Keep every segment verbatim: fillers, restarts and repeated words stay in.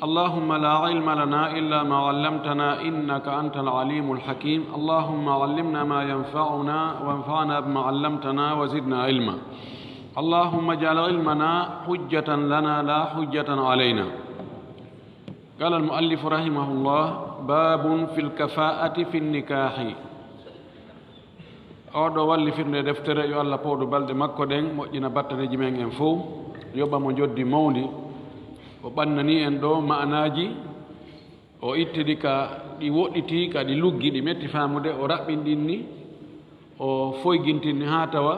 اللهم لا علم لنا إلا ما علمتنا إنك أنت العليم الحكيم. اللهم علمنا ما ينفعنا وانفعنا بما علمتنا وزدنا علما. اللهم اجعل علمنا حجة لنا لا حجة علينا. قال المؤلف رحمه الله: باب في الكفاءة في النكاح. Oɗo wallifirnde deftere, yo Allah pooɗu balɗe makko ɗen, moƴƴina battaneeji men en fow, yoɓa mo njoddi mawndi. O ɓannani en ɗo maanaaji, o ittidi ka ɗi woɗɗiti, ka ɗi luggi, ɗi metti faamude, o raɓɓinɗinni, o foygintinni haa tawa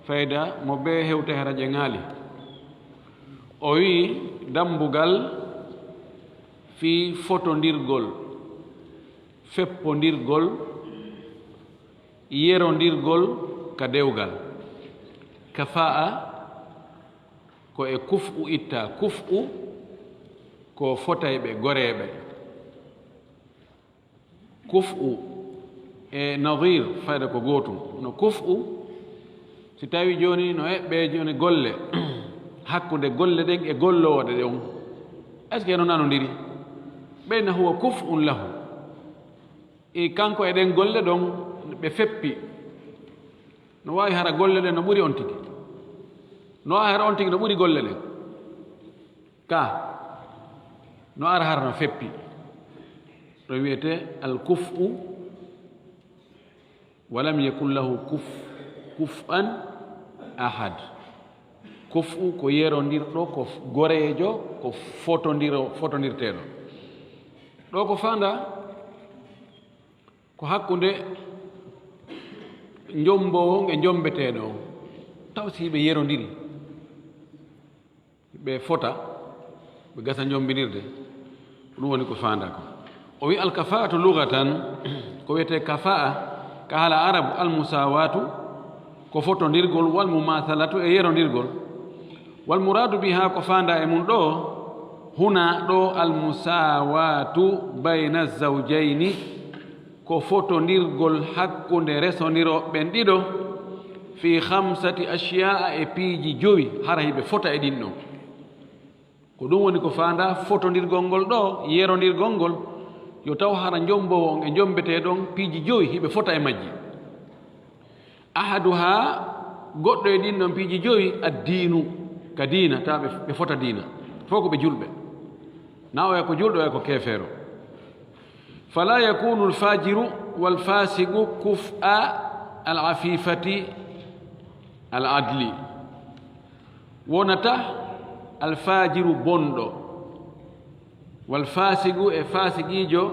fayda mo bee hewte hara ƴeŋaali. O wi'i, dambugal fii fotondirgol, feppondirgol, yerondirgol ka dewgal. Kafaa'a ko e kuf'u itta. Kuf'u ko fotayɓe, goreeɓe. Kuf'u e nadir fayda ko gootum. No kuf'u, si tawi jooni no eɓɓe jooni golle hakkunde golle ɗen e gollooɗe ɗon, est-ce que no nanondiri? Ɓeyna huwa kuf'un lahu. E kanko e ɗen golle ɗon ɓe feppi. No waawi hara golle ɗen no ɓuri on tigi. No waawi hara on tigi no ɓuri golle ɗen. Ka no ara hara no feppi. Ɗo wiyete al kuf'u, walam yakun lahu kuf-, kuf'an ahad. Kuf'u ko yerondirɗo, ko f-, goreejo, ko fotondiro-, fotondirteeɗo. Ɗo ko fanda ko hakkunde njombowo e njombeteeɗo on. Taw si ɓe yerondiri, ɓe fota, ɓe gasa njombinirde. Ko ɗum woni ko faanda ko. O wi: al kafaatu lugatan, ko wiyetee kafaa ka haala arabu, al musawaatu, ko fotondirgol, wal mumathalatu, e yerondirgol. Wal muraadu biha, ko faanda e mum ɗo, huna ɗo, al musawaatu bayna zawjayni, ko fotondirgol hakkunde resondirooɓe ɓen ɗiɗo, fi khamsati ashya'a, e piiji jowi, hara hiɓe fota e ɗin ɗon. Ko ɗum woni ko faanda fotondirgol ngol ɗo, yerondirgol ngol, yo taw hara njombowo on e njombeteeɗo on piiji jowi hiɓe fota e majji. Ahaduha, goɗɗo e ɗin ɗon piiji jowi, addiinu, ka diina, tawa ɓe, ɓe fota diina. Fow ko ɓe julɓe. Na oya ko julɗo, oya ko keefeero. Fala yakunu alfajiru walfasiqu kuf'a al afifati al adli. Wonata alfajiru bonɗo, wal fasiqu e fasiqiijo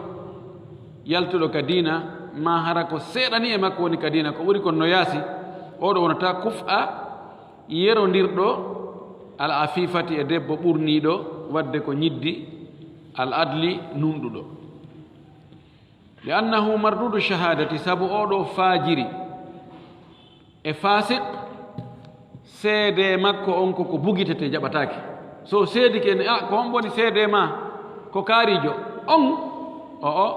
yaltuɗo ka diina, ma hara ko seeɗani e makko woni ka diina, ko ɓuri kon no yaasi, oɗo wonata kuf'a, yerondirɗo, al afifati, e debbo ɓurniiɗo waɗde ko ñiddi, al adli, nunɗuɗo. Li annahu mardudu shahadati, sabu oɗo fajiri e fasiq, seede makko on ko ko bugitete, jaɓataake. So seedike ne, a, ko hombo woni seede ma? Ko kaarijo on? O, o,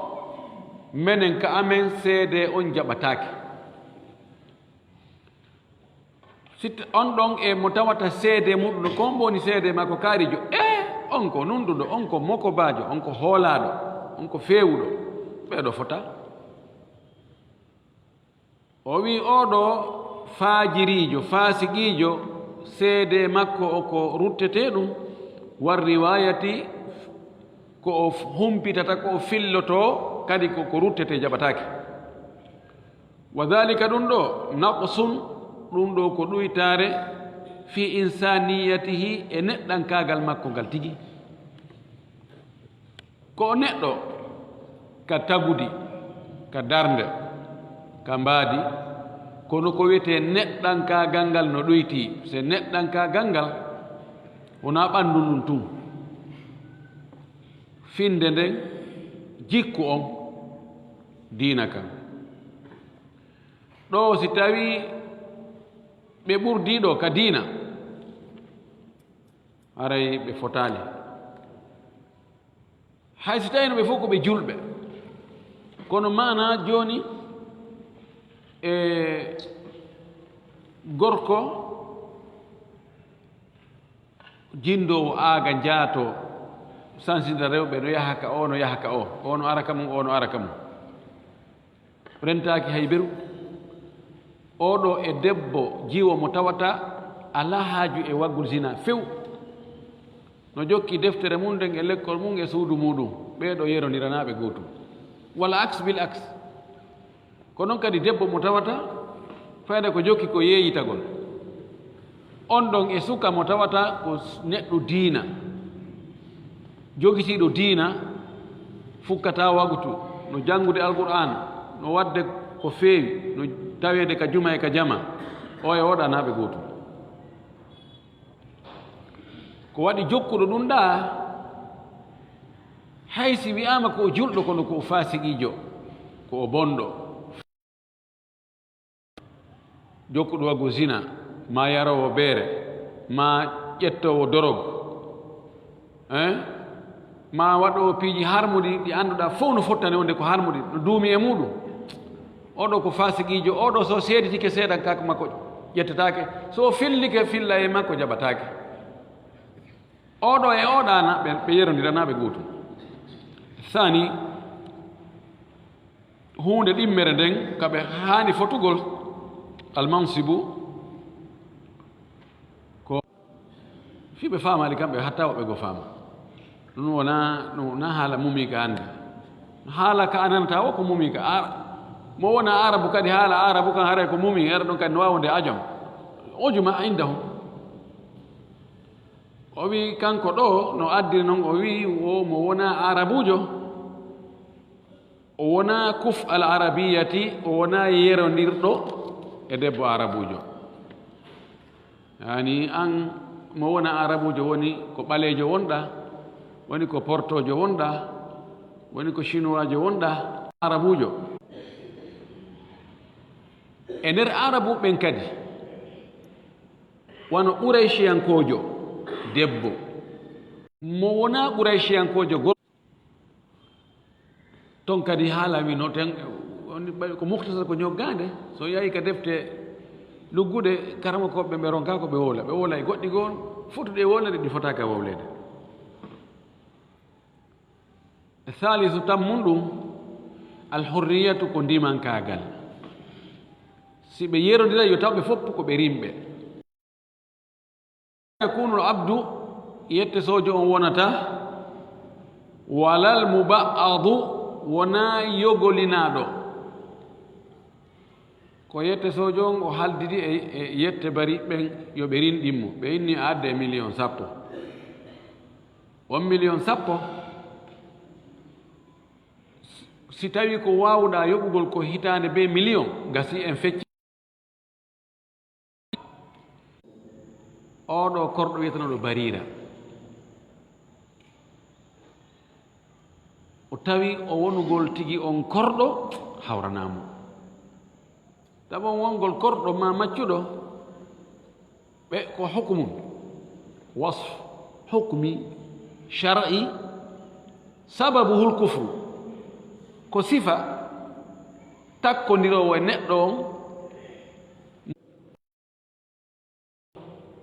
menen ka amen seede on jaɓataake. Si t-, on ɗon e mo tawata seede muɗum, ko hombo woni seede ma? Ko kaarijo. E, on ko nunɗuɗo, on ko mokobaajo, on ko hoolaaɗo, on ko feewuɗo. Ɓeeɗo fota. O wi oɗo faajiriijo, faasiqiijo, seede makko o ko ruttetee ɗum, war riwaayati, ko o f-, humpitata, ko o fillotoo, kadi ko, ko ruttetee, jaɓataake. Wa dhalika, ɗum ɗo, naqsun, ɗum ɗo ko ɗuytaare, fi insaniyatihi, e neɗɗankaagal makko ngal tigi. Ko o neɗɗo ka tagudi, ka darnde, ka mbaadi, kono ko wiyetee neɗɗankaagal ngal no ɗoytii. Se neɗɗankaagal ngal wonaa ɓanndu ndun tun. Finnde nden, jikku on, diina kan. Ɗo si tawii ɓe ɓurdii ɗo ka diina, haray ɓe fotaali. Hay si tawino ɓe fof ko ɓe julɓe, kono maanaa jooni e gorko jinndoowo aaga jaatoo, Sansida rewɓe, no yaha ka o, no yaha ka o, o no ara ka mum, o no ara ka mum. Rentaaki hay beru. Oɗo e debbo jiwo mo tawata alaa haaju e waggol zina few. No jokki deftere mum nden e lekkol mum e suudu muɗum. Ɓeeɗo yerondiranaaɓe gootum. Wala aks bil aks. Ko noon kadi debbo mo tawata fayda ko jokki ko yeeyitagol. On ɗon e suka mo tawata ko neɗɗo diina, jogitiiɗo diina, fukkata wagtu, no janngude Alqur'aan, no waɗde ko feewi, no taweede ka juma e ka jama, o e oɗo alaa haaju gootum. Ko waɗi jokkuɗo ɗum ɗaa, hay si wi'aama ko o julɗo, kono ko o faasiqiijo, ko o bonɗo. Jokkuɗo waɗgo zina, maa yaroowo beere, maa ƴettoowo dorog, eh? Maa waɗoowo piiji harmuɗi ɗi annduɗaa fof no fottani wonde ko harmuɗi, no duumi e muɗum. Oɗo ko faasiqiijo, oɗo so seeditike seedankaako makko ƴettetaake, so o fillike filla e makko jaɓataake. Oɗo e oɗo alaa, ɓe, ɓe yerondiranaaɓe gootum. Saani, huunde ɗimmere nden ka ɓe haani fotugol, almansibu, ko fii ɓe faamaali kamɓe, hatta woɓɓe goo faama. Ɗum wona, ɗum wona haala mumi ka hannde. Haala ka a nanata o ko mumi ka. Ara-, mo wona Arabu kadi, haala Arabu kan haray ko mumi, era ɗum kadi no waawi wonde ajam. Ujuma indahum. O wi kanko ɗo no addiri non, o wi o mo wona Arabuujo. O wonaa kuf al arabiyati, o wonaa yerondirɗo e debbo Arabuujo. Yaani, an mo wonaa Arabuujo, woni ko ɓaleejo wonɗaa, woni ko portoojo wonɗaa, woni ko sinuwaajo wonɗaa, Arabuujo. E nder Arabu ɓen kadi, wano Quraysiyankoojo debbo, mo wonaa Quraysiyankoojo gorko. Ton kadi haala wi no ten, woni ɓay ko mukhtasar ko ñoggaande, so yahi ka defte lugguɗe, karamokooɓe ɓe ronkaa ko ɓe wowla, ɓe wowla e goɗɗi goo, fotuɗi e wowlede, ɗi fotaaka wowleede. Saalisu tammun ɗum, al hurriyatu ko ndimankaagal. Si ɓe yerondiray yo taw ɓe fof ko ɓe rimɓe. Yakunul abdu, yettesojo on wonata, walal mubaadu, wonaa yogolinaaɗo. Ko yettesojo on o haldidi e, e yette bari ɓen yo ɓe rinɗin mo. Ɓe inni a adda e miliyon sappo. On miliyon sappo, si tawi ko waawuɗaa yoɓugol ko hitaande bee miliyon, gasi en fecci. Oɗo korɗo wiyetenooɗo Bariira, o tawi o wonugol tigi on korɗo hawranaa mo. Tawi on wongol korɗo maa maccuɗo, ɓe ko hukumun, wasf, hukmi, shar'i, sababuhul kufru, ko sifa takkondiroowo e neɗɗo on.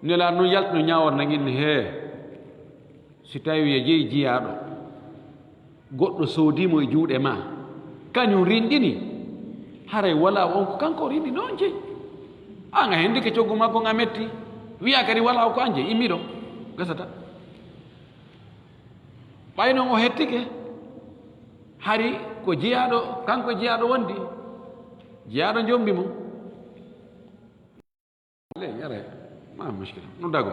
Nelaaɗo noon yaltino ñaawoore nden inni, hee, si tawii a jeyi jiyaaɗo, goɗɗo soodii mo e juuɗe maa, kañum rinɗini, haray walaa on ko kanko rinɗini on jeyi. Aan a hendike coggu makko on a metti, wiyaa kadi walaa o ko an jeyi, immii ɗon, gasata. Ɓay noon o hettike, hari ko jiyaaɗo, kanko jiyaaɗo wondi, jiyaaɗo jombi mo. Ley, yare, ma muskila. No dago.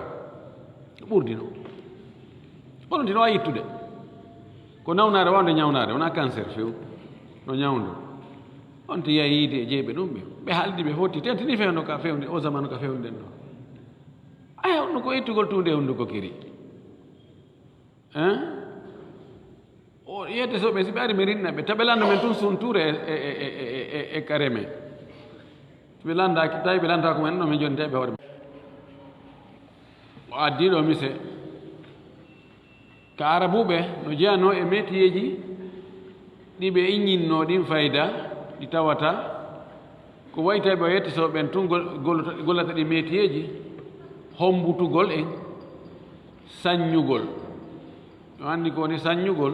Ɓurdi no. Onon tino waawi ittude. Ko nawnaare wonde ñawnaare, wonaa cancer few. No ñawndo. On ti yahi yiide e jeyɓe ɗum ɓe. Ɓe haaldi ɓe fotti. Tentini fewndo ka fewndi, o zamanu ka fewndi ɗen ɗo. Aya, on ko ittugol tuunde e hunduko kiri. Hein? O yiyete so ɓe, si ɓe ari mi rinna ɓe. Taɓe lanndo men tun suntuure e, e, e, e, e, e kare men. Si ɓe lanndaaki, tawi ɓe lanndaaki men, no min jonnita ɓe hoore men. O addi ɗo mise. Ka Arabuɓe no jeyanoo e metiyeeji ɗi ɓe iññinnoo ɗin fayda, ɗi tawata ko wayi tawi ɓe yettisoo ɓen tun gol-, gollata, gollata ɗi metiyeeji, hommbutugol en, saññugol. No anndi ko woni saññugol.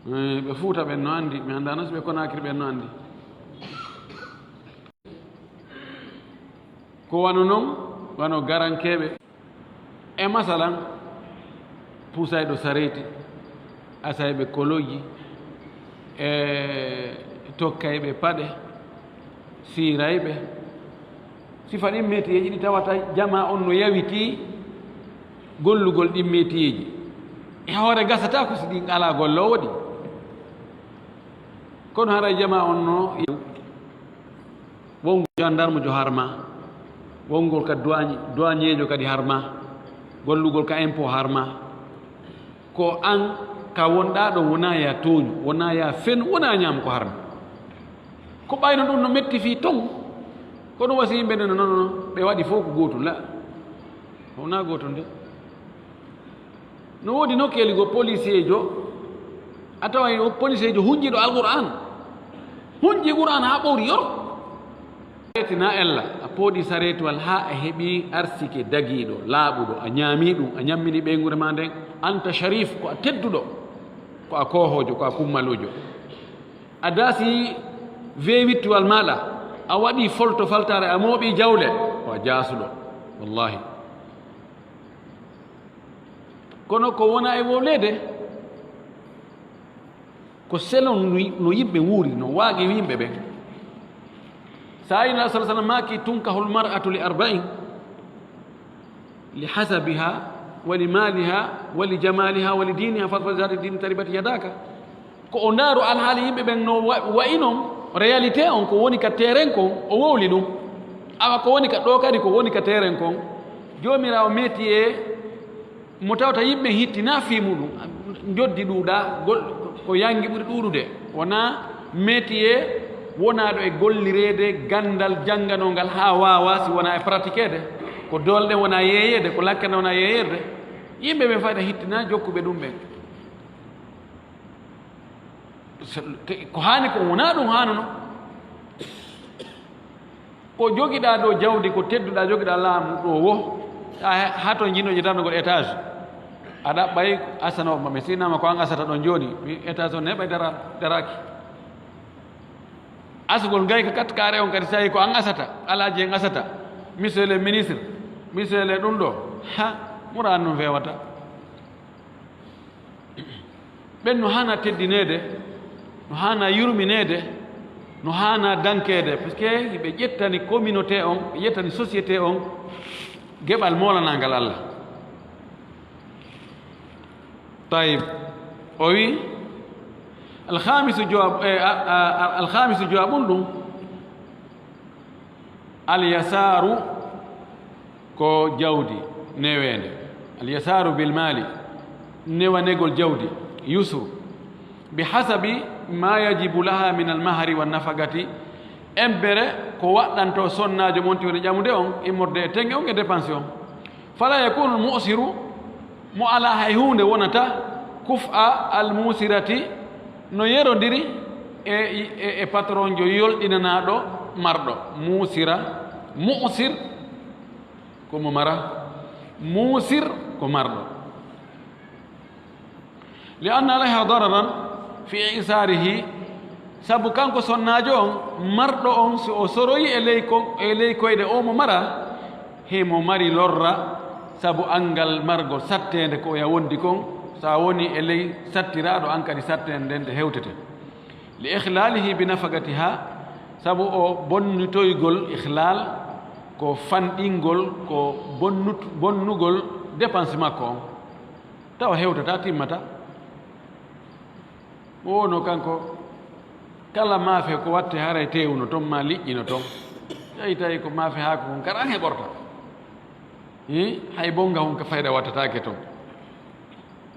Eh, ɓe Fuuta ɓen no anndi, mi anndaa noon si ɓe Konaakiri ɓen no anndi. Ko wano non, wano garankeeɓe. E masalan, puusayɗo sareeti, asayɓe koloji, e tokkayɓe paɗe, siirayɓe. Sifa ɗin metiyeeji ɗi tawata jamaa on no yawitii gollugol ɗin metiyeeji. E hoore gasataako si ɗin alaa golloowo ɗi. Kono haray jamaa on no wongo jandarmujo harma, wongol ka duwaañ-, duwaañeejo kadi harma, gollugol ka impôt harma. Ko an ka wonɗaa ɗon wonaa ya tooñu, wonaa ya fenu, wonaa ñaam ko harma. Ko ɓayno ɗum no metti fii ton. Ko ɗum wasi yimɓe nden no, non, non, ɓe waɗi fof ko gootum la. Wonaa gootum de. No woodi nokkeeli go policier jo, a taway o policier jo hunjiiɗo Alqur'aan. Hunji Qur'aan haa ɓowri yor. Sareeti na ella, a pooɗi sareetiwal haa a heɓi arsike dagiiɗo, laaɓuɗo, a ñaami ɗum, a ñammini ɓeynguure ma nden, anta sharif, ko a tedduɗo, ko a koohoojo, ko a kummaluujo. A daasi veewittuwal maaɗa, a waɗi folto faltaare, a mooɓi jawle, ko a jaasuɗo, wallahi. Kono ko wona e wowleede, ko selon no, no yimɓe wuuri, no waagi yimɓe ɓen. Sayyidina sallallahu alaihi wasallam maaki, "Tunkahul mar'atu li arba'in, li hasabiha, wa li maliha, wa li jamaliha, wa li diniha, fadhfar zati dini taribati yadaka." Ko o ndaaru alhaali yimɓe ɓen no wa-, wayi non, réalité on ko woni ka terrain kon, o wowli ɗum. Awa ko woni ka ɗo kadi ko woni ka terrain kon, Joomiraawo meeti e mo tawata yimɓe hittinaa fii muɗum, njoddi ɗuuɗaa, gol-, ko yangi ɓuri ɗuuɗude. Wonaa métier wonaaɗo e gollireede ganndal jannganongal haa waawa, si wonaa e pratiqueede. Ko doole ɗen wonaa yeeyeede, ko lakkanda wonaa yeeyeede. Yimɓe ɓen fayda hittinaa jokkuɓe ɗum ɓen. Te ko haani kon wonaa ɗum haanuno. Ko jogiɗaa ɗo jawdi, ko tedduɗaa, jogiɗaa laamu ɗo wo, a he-, haa to njiɗno ƴettanogol étage. A ɗaɓɓay asano maɓɓe, si innama ko an asata ɗon jooni, mi étage on heɓay dara-, daraaki. Asugol ngayka kat kaare on kadi, so tawi ko an asata, alaaji en asata, monsieur le ministre, monsieur le ɗum ɗo, ha, muraan ɗum feewata. Ɓen no haana teddineede, no haana yurmineede, no haana dankeede, parce que ɓe ƴettani communauté on, ɓe ƴettani société on geɓal moolanangal Allah. Tayib, o wi, alhamisu jowab-, eh, a, a, a, alhamisu jowabun ɗum, Alyasaaru ko jawdi neweende. Alyasaaru bil maali, newanegol jawdi, yusru. Bi hasabi ma yajibu laha min al mahari wa nafaqati, embere ko waɗɗanto sonnaajo mon ti woni ƴamude on, immorde e teŋe on e dépense on. Fala yakunu al mu'siru, mo alaa hay huunde wonata, kuf'a al musirati, no yerondiri e, e, e patron jo yolɗinanaaɗo marɗo. Musira, mu'sir, ko mo mara. Musir, ko marɗo. Li anna alayha dararan fi isarihi, sabu kanko sonnaajo on, marɗo on, si o soroyi e ley kon, e ley koyɗe o mo mara, himo mari lorra, sabu anngal margol satteende ko oya wondi kon, so a woni e ley sattiraaɗo, an kadi satteende nden nde hewtete. Li ikhlalihi bi nafaqatiha, sabu o bonnitoygol, ikhlal ko fanɗingol, ko bonnut-, bonnugol dépense makko on. Tawa hewtata, timmata. O wonno kanko, kala maafe ko watte haray teewuno ton, ma liƴƴino ton. Tawi, tawi ko maafe haako kon, kara an heɓorta. Hi, hay bonnga hon ka fayda wattataake ton.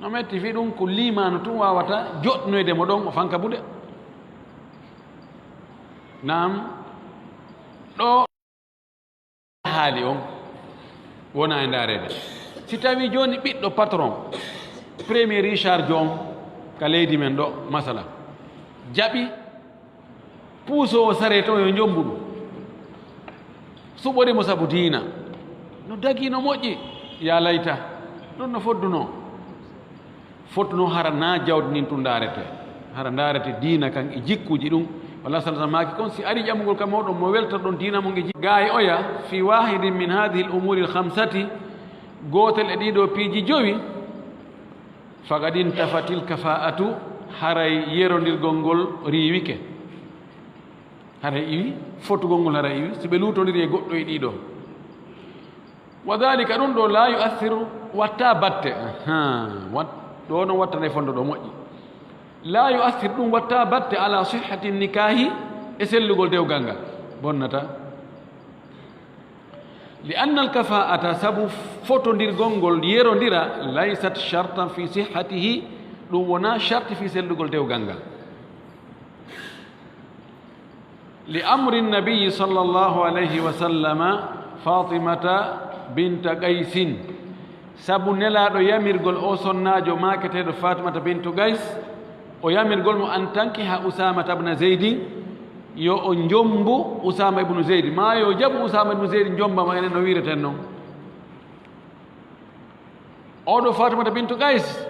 No metti fii ɗum ko liimaanu tun waawata joɗnoyde mo ɗon, o fanka buɗe. Naam, ɗo haali on wona e ndaareede. Si tawi jooni ɓiɗɗo patron, premier Richard John ka leydi men ɗo, masala, jaɓi puusoowo sareet on yo jommbu ɗum, suɓori mo sabu diina, no dagii, no moƴƴi, ya layta, ɗum no foddunoo. Fotno hara na jawdi ndin tun ndaarete. Hara ndaarete diina kan e jikkuuji ɗum. Walla sallallahu maaki kon, si ari ƴamugol ka mooɗon mo weltorɗon diina mo nge jikku. Gaay oya, fi wahidin min hadhihi al-umuri al-khamsati, gootel e ɗiɗo piiji jowi, faqad intafatil kafaa'atu, haray yerondirgol ngol riiwike. Haray iwi, fotugol ngol haray iwi, si ɓe luutondiri e goɗɗo e ɗiɗo. Wa dhalika, ɗum ɗo, la yu'athiru, watta batte. Ahaa, wat-, ɗo no watta nde fondo ɗo moƴƴi. La yu'athir, ɗum watta batte, ala sihhati nikahi, e sellugol dewgal ngal. Bonnata. Li anna al kafaa'ata, sabu fotondirgol ngol yerondira, laysat shartan fi sihhatihi, ɗum wona sharti fi sellugol dewgal ngal. Li amri Nabiyyi sallallahu alayhi wa sallama Fatimata binta Qaysin, sabu Nelaaɗo yamirgol o sonnaajo maaketeeɗo Fatimata bintu Qays, o yamirgol mo an tankiha Usamata ibn Zaydin, yo o njombu Usama ibn Zayd, maa yo jaɓu Usama ibn Zayd njomba mo, enen no wiireten non. Oɗo Fatimata bintu Qays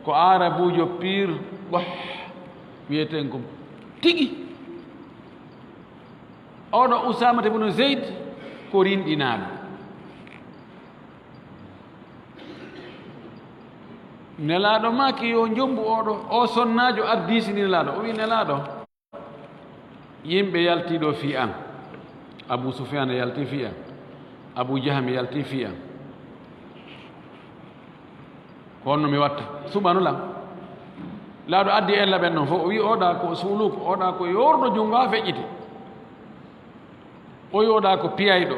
ko Arabuujo pir goh, wiyeten ko tigi. Oɗo Usamata ibn Zayd ko rinɗinaaɗo. Nelaaɗo maaki yo njombu oɗo, o sonnaajo ardiisini Nelaaɗo, o wi Nelaaɗo, yimɓe yalti ɗo fii an. Abu Sufyaan yalti fii an. Abu Jaham yalti fii an. Ko honno mi watta? Suɓanu lan. Laaɗo addi ella ɓen ɗon fof. O wi, oɗa ko suuluko, oɗa ko yoorɗo junngo haa feƴƴiti. O wi, oɗa ko piyayɗo.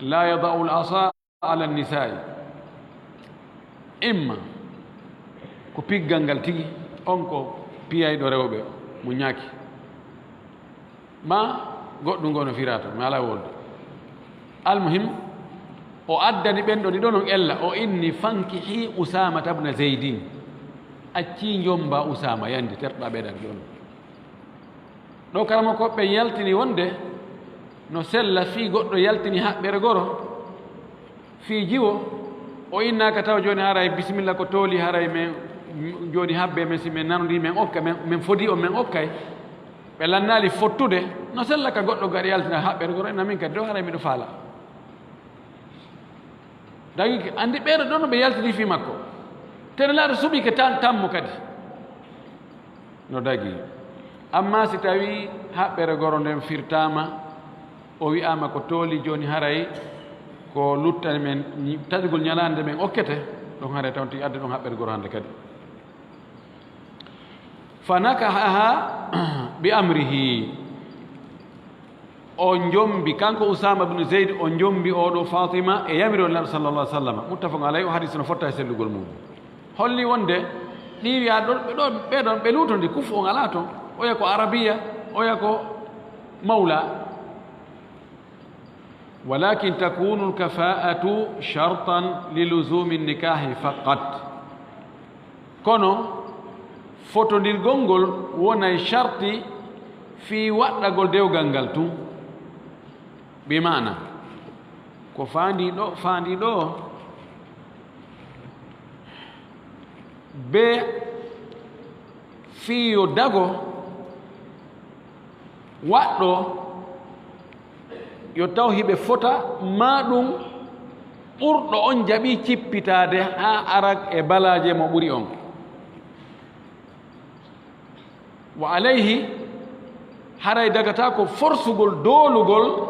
La yada'u al-asa ala nisaa'i. Imma ko piggal ngal tigi, on ko piyayɗo rewɓe mo ñaaki. Ma goɗɗum ngo no firaa to, mi alaa wolde. Almuhim, o addani ɓen ɗo ɗiɗo non ella, o inni, "Fankihi Usamata ibn Zaydin." Accii njomba Usama, yandi terɗa ɓeɗan ɗon. Ɗo karamoko ɓen yaltini wonde no sella fii goɗɗo yaltini haɓɓere goro, fii jiwo, o innaaka taw jooni haray bisimilla ko tooli haray men, jooni habbe men si men nanondii men okka, men, men fodii on men okkay. Ɓe lannaali fottude, no sella ka goɗɗo gaɗa yaltina haɓɓere goro, inna min kadi ɗo haray miɗo faala. Dagike, anndi ɓeeɗo ɗon no ɓe yaltini fii makko. Te Nelaaɗo suɓike tan, tammo kadi. No dagi. Amma si tawi haɓɓere goro nden firtaama, o wi'aama ko tooli jooni haray ko luttani men ñi-, taƴugol ñalaande men okkete, ɗon haray tawti adde ɗon haɓɓere goro hannde kadi. Fa nakahaha bi amrihi. O njombi, kanko Usaama ibn Zayd, o njombi oɗo Fatima e yamiro Nelaaɗo sallallahu alaihi wasallam. Muttafaqun alayhi, o hadis no fotta e sellugol mum. Holli wonde ɗi wiya ɗon, ɓe ɗon, ɓe ɗon, ɓe luutondi, kufu on alaa ton. Oya ko arabiya, oya ko mawla. Walakin takunu al-kafa'atu shartan li luzumi an-nikahi faqat. Kono fotondirgol ngol wonay sharti fii waɗɗagol dewgal ngal tun. Bi maana, ko faandi ɗo, faandi ɗo, be fii yo dago waɗɗo, yo taw hiɓe fota, maa ɗum ɓurɗo on jaɓi cippitaade haa arak e balaaje mo ɓuri on. Wa alayhi, haray dagata ko forsugol, doolugol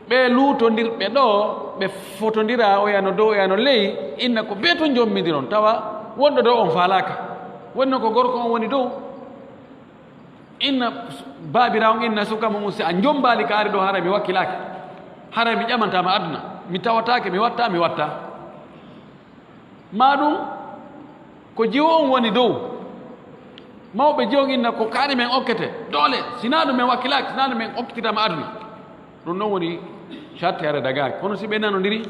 ɓe luutondirɓe ɗo, ɓe fotondira, oya no dow, oya no ley, inna ko bee to njommidiron, tawa wonɗo dow on faalaaka. Wonno ko gorko on woni dow. Inna baabiraawo on, inna suka mum, si a njombaali ka ari ɗo, haray mi wakkilaaki. Haray mi ƴamantaama aduna. Mi tawataake, mi watta, mi watta. Maa ɗum ko jiwo on woni dow. Mawɓe jiwo on inna ko kaari men okkete. Doole, sinaa ɗum men wakkilaaki, sinaa ɗum men okkititaama aduna. Ɗum ɗon woni sharti hare dagaaki. Kono si ɓe nanondiri,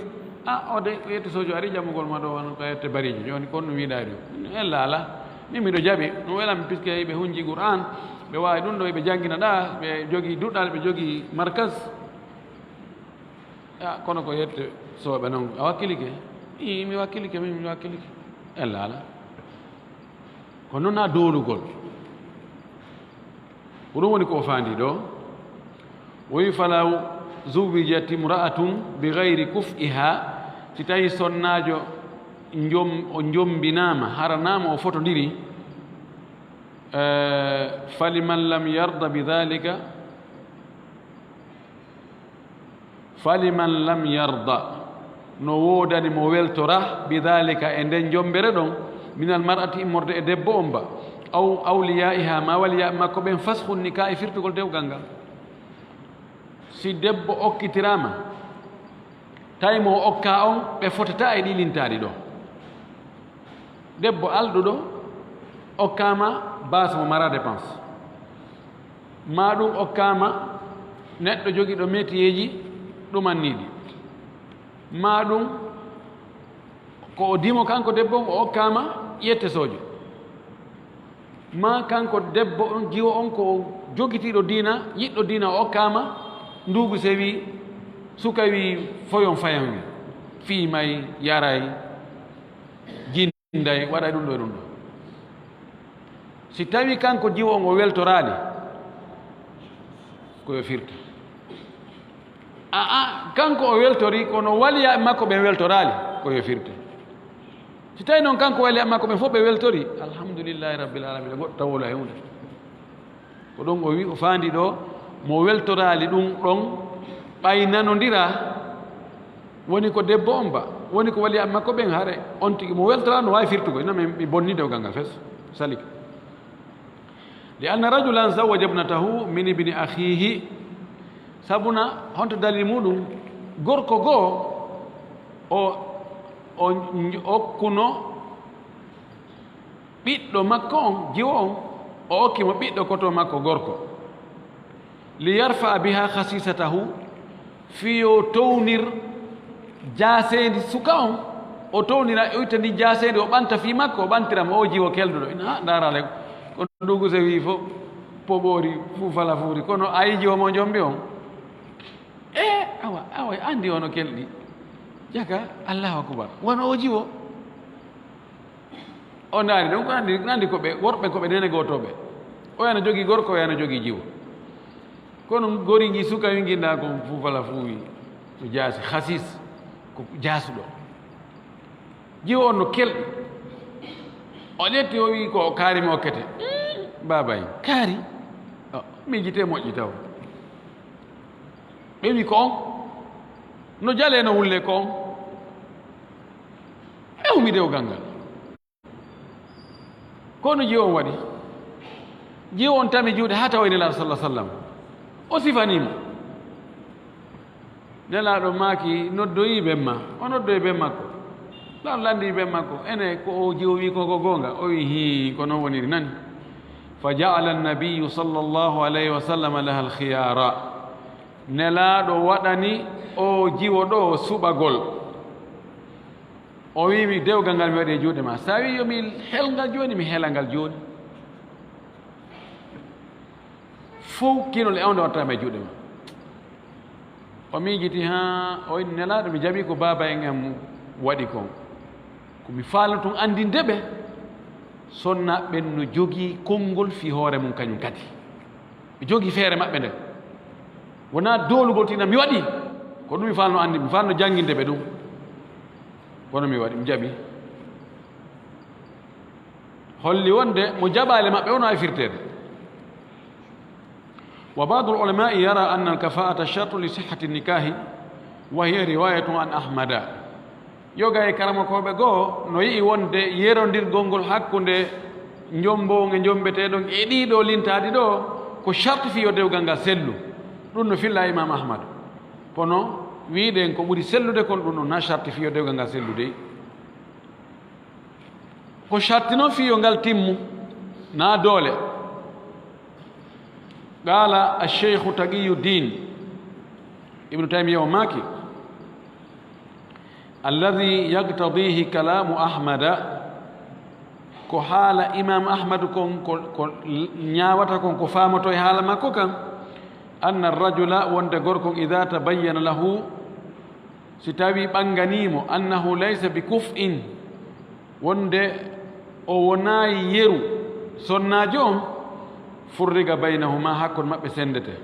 a, o de, ko yette sojo ari ƴamugol ma ɗo, wano ka yette barijo. Jooni kon ɗum yiɗaay ɗum. En laala. Min miɗo jaɓi. Ɗum welan mi, puisque ɓe hunji Qur'an, ɓe waawi ɗum ɗo, ɓe janngina ɗa, ɓe jogii duɗal, ɓe jogii markas. A, kono ko yette sooɓe non. A wakkilike? Ii, mi wakkilike, min mi wakkilike. En laala. Ko noon a doolugol. Ko ɗum woni ko o faandi ɗo. O wi, "Falaw zuwwijat imra'atun bi gayri kuf'iha." Si tawi sonnaajo njom-, o njombinaama, haranaama o fotondiri, eh, faliman lam yarda bi dhalika, faliman lam yarda, no woodani mo weltora, bi dhalika, e nden jombere ɗon, minal mar'ati, immorde e debbo on ba, aw awliyaiha, ma waliya makko ɓen, faskhun nikah, e firtugol dewgal ngal. Si debbo okkitiraama, tawi mo o okka on, ɓe fotata e ɗi lintaaɗi ɗo. Debbo alɗuɗo okkaama baas mo mara dépense, maa ɗum okkaama neɗɗo jogiiɗo metiyeeji ɗumanniiɗi, maa ɗum ko o dimo kanko debbo on, o okkaama ƴette soojo, maa kanko debbo on, jiwo on ko o jogitiiɗo diina, yiɗɗo diina, o okkaama nduugu sewi, suka wi, foyon fayan wi, fiimay, yaray, jin- Nday, waɗa ɗum ɗo e ɗum ɗo. Si tawi kanko jiwo on o weltoraali, ko yo firte. A, a, kanko o weltori, kono waliya makko ɓen weltoraali, ko yo firte. Si tawi noon kanko waliya makko ɓen fof ɓe weltori, alhamdulillahi rabbil alamina, goɗɗo taw wala e hunde. Ko ɗon o wi, o faandi ɗo, mo weltoraali ɗum ɗon, ɓay nanondira, woni ko debbo on ba, woni ko waliya makko ɓen, hare on tigi mo weltoraali no waawi firtugol, ina mi, mi bonni dewgal ngal fes, salik. Li anna rajulan zawwaja ibnatahu min ibni akhihi, sabuna honto dalil muɗum, gorko goo o, o okkuno ɓiɗɗo makko on, jiwo on, o okki mo ɓiɗɗo koto makko gorko. Li yarfa biha khasisatahu, fii yo townir jaaseendi suka on, o townira, o itta ndi jaaseendi, o ɓanta fii makko, o ɓantira mo o jiwo kelduɗo. Ina, ha, ndaarale, kono Dugu se wii fof, poɓoori, fuu fala fuuri, kono ayi jiwo mo jombi on. E, awa, awa, anndi ono kelɗi. Jaka, Allahu akbar. Wano o jiwo. O ndaari ɗum, ko anndi, anndi ko ɓe, worɓe ko ɓe nene gootooɓe. O yana jogii gorko, o yana jogii jiwo. Kono gori ngi suka wi ngi ndaa kon fuu fala fuu wi. Ko jaasi, khasis, ko jaasuɗo. Jiwo on no kelɗi. O ƴetti, o wi ko kaari mo okkete. Baabay, kaari? O, miijitee moƴƴi taw. Ɓe wi ko on. No jalee, no wullee ko on. E humi dewgal ngal. Ko no jiwo on waɗi? Jiwo on tami juuɗe haa tawoyi Nelaaɗo sallallahu alaihi wasallam. O sifanii mo. Nelaaɗo maaki, noddoyi ben ma. O noddoyi ben makko. Nelaaɗo lanndii ben makko. Ene ko o jiwo wi ko, ko goonga? O wi, hii, ko non woniri nani. Fa ja'ala an-nabiyyu sallallahu alaihi wasallam laha al-khiyara. Nelaaɗo waɗani o jiwo ɗo suɓagol. O wi mi, dewgal ngal mi waɗi e juuɗe ma. Sa wi yo mi hel ngal jooni, mi hela ngal jooni. Fow kinol e on nde watta e juuɗe ma. O miijiti, haa, o inni, Nelaaɗo, mi jaɓi ko baaba en am waɗi kon. Ko mi faalno tun anndinde ɓe, sonna ɓen no jogii konngol fii hoore mun kañum kadi. Ɓe jogii feere maɓɓe nden. Wonaa doolugol tina mi waɗi. Ko ɗum mi faalno anndi, mi faalno jannginde ɓe ɗum. Kono mi waɗi, mi jaɓi. Holli wonde mo jaɓaali maɓɓe, o no waawi firteede. Wa ba'dul ulama'i yara anna al-kafa'ata shartun li sihhati nikahi, wa hiya riwayatun an Ahmada. Yoga e karamokooɓe goo no yi'i wonde yerondirgol ngol hakkunde njomboonge njombeteeɗon e ɗii ɗoo lintaaɗi ɗoo ko sharti fii yo dewgal ngal sellu. Ɗum no filla Imam Ahmad. Kono wi'uɗen ko ɓuri sellude kon ɗum ɗon na sharti fii yo dewgal ngal sellu dey. Ko sharti non fii yo ngal timmu, na doole. Qaala ash-Shaykhu Taqiyuddin, Ibnu Taymiya o maaki, alladhi yaqtadihi kalaamu Ahmada, ko haala Imam Ahmad kon, ko, ko ñaawata kon, ko faamoto e haala makko kan, anna ar-rajula, wonde gorko on, idha tabayyana lahu, si tawi ɓannganii mo, annahu laysa bi kuf'in, wonde o wonaay yeru, Sonnaajo on, furriga baynahuma, hakkunde maɓɓe senndete.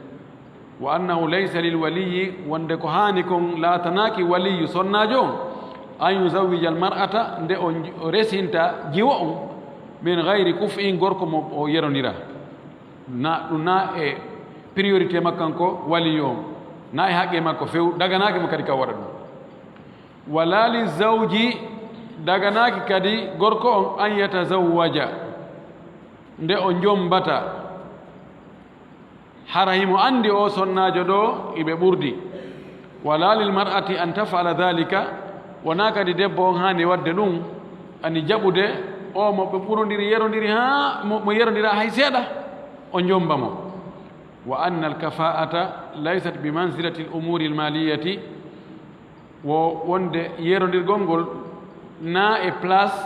Wa annahu laysa lil waliyyi, wonde ko haani kon laatanaaki waliyyu sonnaajo on, an yuzawwija al mar'ata, nde o o resinta jiwo on, min gayri kuf'in, gorko mo o yerondira. Na ɗum na e priorité makko kanko waliyyu on, na e haqqe makko few, daganaaki mo kadi ka waɗa ɗum. Wala li zawji, daganaaki kadi gorko on an yatazawwaja, nde o jombata, hara himo anndi o sonnaajo ɗo iɓe ɓurdi. Wala lil mar'ati an taf'ala dhalika, wonaa kadi debbo on haani waɗde ɗum, ani jaɓude o mo ɓe ɓurondiri, yerondiri haa mo, mo yerondira hay seeɗa, o jomba mo. Wa anna al kafa'ata laysat bi manzilati al umuri al maliyati, wo wonde yerondirgol ngol na e place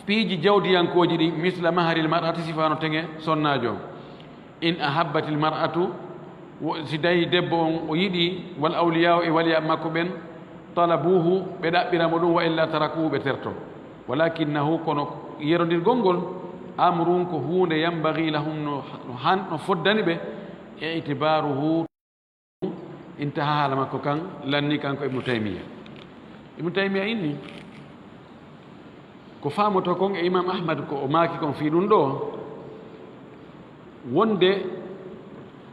piiji jawdiyankooji ɗin, misla maharil mar'ati, sifano teŋe sonnaajo on. In ahabbatil mar'atu, wo-, si tawi debbo on o yiɗi, wal awliya'u, e waliya makko ɓen, talabuhu, ɓe ɗaɓɓira mo ɗum, wa illa tarakuhu, ɓe terto. Walakinnahu, kono yerondirgol ngol, amrun, ko huunde, yanbaghi lahum, no, no han-, no foddani ɓe, i'tibaruhu. Intaha, haala makko kan lanni kanko Ibnu Taymiya. Ibnu Taymiya inni ko faamoto kon e Imam Ahmad ko o maaki kon fii ɗum ɗo, wonde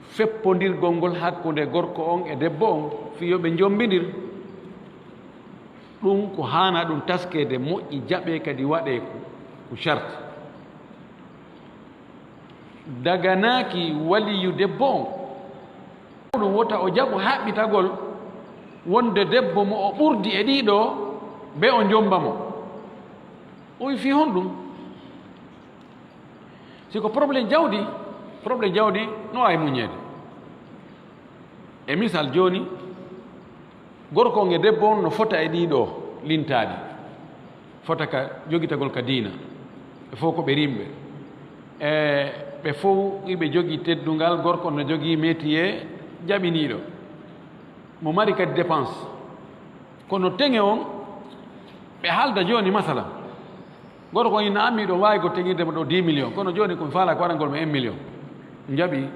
feppondirgol ngol hakkunde gorko on e debbo on fii yo ɓe jombindir, ɗum ko haana ɗum taskeede, moƴƴi, jaɓee, kadi waɗee ko, ko sharti. Daganaaki waliyu debbo on. Ɗum wota o jaɓu haɓɓitagol wonde debbo mo o ɓurdi e ɗiɗo ɓe o jomba mo. O wi fii honɗum? Si ko problème jawdi, problème jawdi no waawi muññeede. E misal jooni, gorko on e debbo on no fota e ɗiɗo lintaaɗi. Fota ka jogitagol ka diina. Ɓe fof ko ɓe rimɓe. E ɓe fof iɓe jogii teddungal, gorko on no jogii métier jaɓiniiɗo. Mo mari kadi dépense. Kono teŋe on, ɓe haalda jooni, masala. Gorko on ina, "An, miɗo waawi ko teŋirde mo ɗo dix millions, kono jooni ko mi faalaa ko waɗangol mo un million." Njaɓi.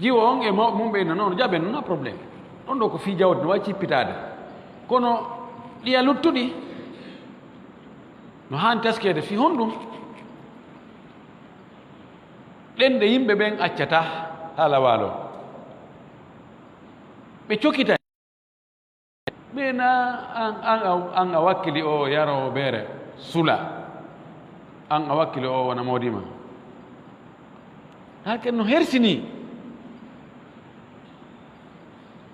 Jiwo on e mawɓe mum ɓe ina, "Non, jaɓen, non, na problème. Ɗon ɗo ko fii jawdi, no waawi cippitaade. Kono ɗiya luttuɗi, no haani taskeede fii honɗum?" Ɗen ɗe yimɓe ɓen accata haala waalo. Ɓe cokita. Ɓe na an, an, a, an a wakkili o yaroowo beere sula. An a wakkili o wona moodi ma. Hakke no hersini.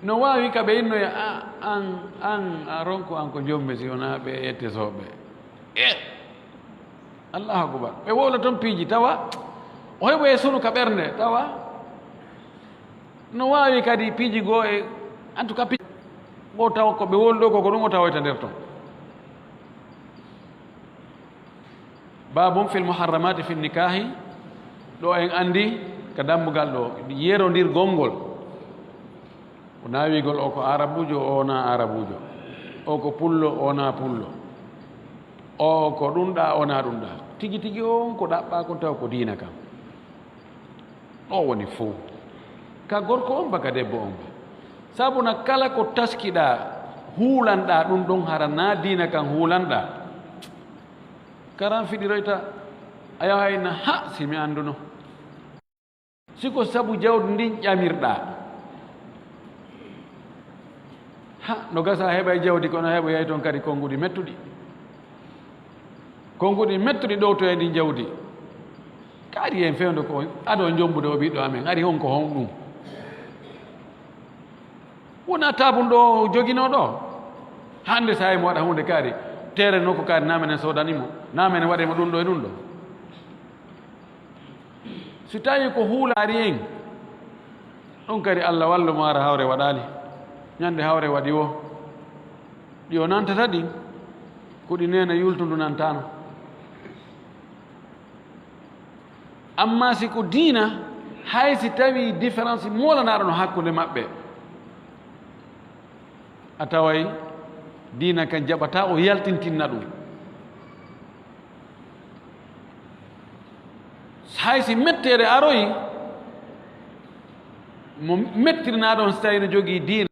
No waawi ka ɓe innoya, a, an, an, a ronku an ko jombe si wona ɓe ette soɓe. E, Allahu akbar. Ɓe wowla toon piiji tawa o heɓoye sunu ka ɓernde tawa. No waawi kadi piiji goo e, en tout cas, piiji goo taw ko ɓe wowli ɗo ko, ko ɗum o tawoyta nder toon. Babun fil muharramati fin nikahi, ɗo en anndi ka dambugal ɗo, yerondirgol ngol. O naawigol o ko Arabuujo, o wonaa Arabuujo. O ko Pullo, o wonaa Pullo. O ko ɗum ɗa, o wonaa ɗum ɗa. Tigi tigi on ko ɗaɓɓa kon taw ko diina kan. Ɗo woni fow. Ka gorko on ba, ka debbo on ba. Sabu na kala ko taskiɗa, huulanɗa ɗum ɗon, hara na diina kan huulanɗa. Karan fiɗiroyta, a yahay na, ha, si mi annduno. Si ko sabu jawdi ndin ƴamirɗa, ha, no gasa a heɓay jawdi, kono a heɓoyay toon kadi konnguɗi mettuɗi. Konnguɗi mettuɗi ɗowtoyay ndin jawdi. Ka ari en fewndo ko ado jombude o ɓiɗɗo amen, ari on ko honɗum? Wona taabun ɗo joginoo ɗo. Hannde so a mo waɗa huunde kaari, teere nokku kaari, na menen soodani mo, na menen waɗe mo ɗum ɗo e ɗum ɗo. Si tawi ko huulaari en, ɗum kadi Allah wallu mo, ara hawre waɗaali. Ñande hawre waɗi wo, ɗi o nantata ɗin, ko ɗi neene yultundu nantaano. Amma si ko diina, hay si tawi différence moolanaaɗo no hakkunde maɓɓe, a taway diina kan jaɓata o yaltintinna ɗum. Hay si mettere aroyi, mo mettirnaa ɗon, si tawii no jogii diina,